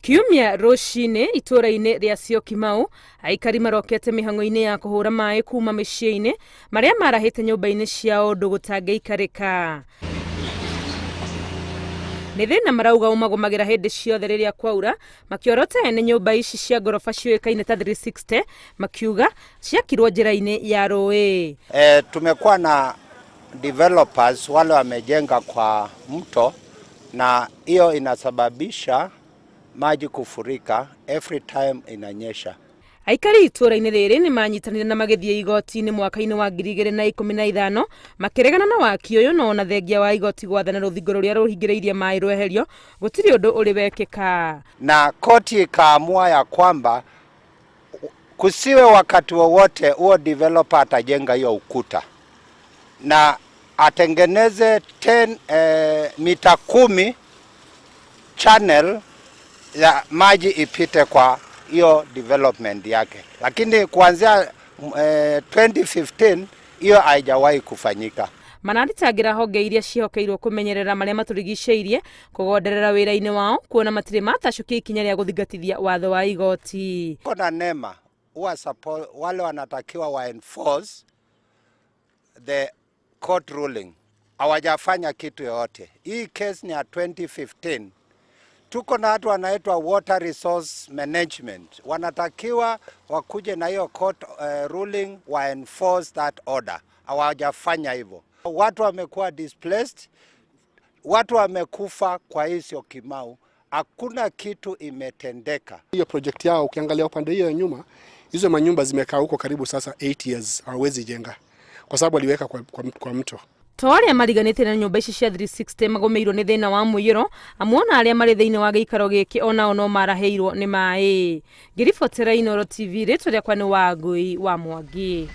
Kiumia rũcinĩ itũũra-inĩ rĩa Syokimau, aikari marokete mĩhang'o-inĩ ya kũhũra maĩ kuma mĩciĩ-inĩ marĩa marahĩte nyũmba-inĩ ciao ũndũ gũtangĩikarĩka. Nĩ thĩna marauga ũmagũmagĩra hĩndĩ ciothe rĩrĩa kwaura, makĩorota ene nyũmba ici cia ngoroba ciũĩkaine ta 360 makiuga ciakirwo njĩra-inĩ ya rũĩ. E, tumekuwa na developers wale wamejenga kwa mto na hiyo inasababisha maji kufurika every time inanyesha. Aikari itũũra-inĩ rĩrĩ nĩ manyitanire na magĩthiĩ igoti-inĩ mwaka-inĩ wa 2015 makĩregana na waki ũyũ, no ona thengia wa igoti gwathana rũthingo rũrĩa rũhingĩrĩirie maĩ rweherio, gũtirĩ ũndũ ũrĩ wekĩka. Na koti ikaamua ya kwamba kusiwe wakati wowote huo developer atajenga hiyo ukuta na atengeneze 10, mita 10 channel ya maji ipite kwa hiyo development yake, lakini kuanzia 2015 hiyo haijawahi kufanyika. Marathitangĩra honge iria ciĩhokeirwo kũmenyerera marĩa matũrigicĩirie kũgonderera wĩra-inĩ wao, kuona matirĩ matacũkia ikinya rĩa gũthingatithia watho wa igoti. Kuna NEMA huwa wale wanatakiwa wa enforce the court ruling, hawajafanya kitu yoyote. Hii case ni ya 2015. Tuko na watu wanaitwa Water Resource Management, wanatakiwa wakuje na hiyo court ruling wa enforce that order. Hawajafanya hivyo. Watu wamekuwa displaced, watu wamekufa kwa hii Syokimau, hakuna kitu imetendeka. Hiyo project yao ukiangalia upande hiyo ya nyuma, hizo manyumba zimekaa huko karibu sasa 8 years, hawawezi jenga kwa sababu waliweka kwa mto. To arĩa mariganĩtie na nyũmba ici cia 360 magũmĩirwo nĩ thĩna wa mũiyũro, amu ona arĩa marĩ thĩinĩ wa gĩikaro gĩkĩ onao no marahĩirwo nĩ maĩ. Ngĩribotera Inooro TV, rĩtwa rĩakwa nĩ Wangũi wa Mwangi.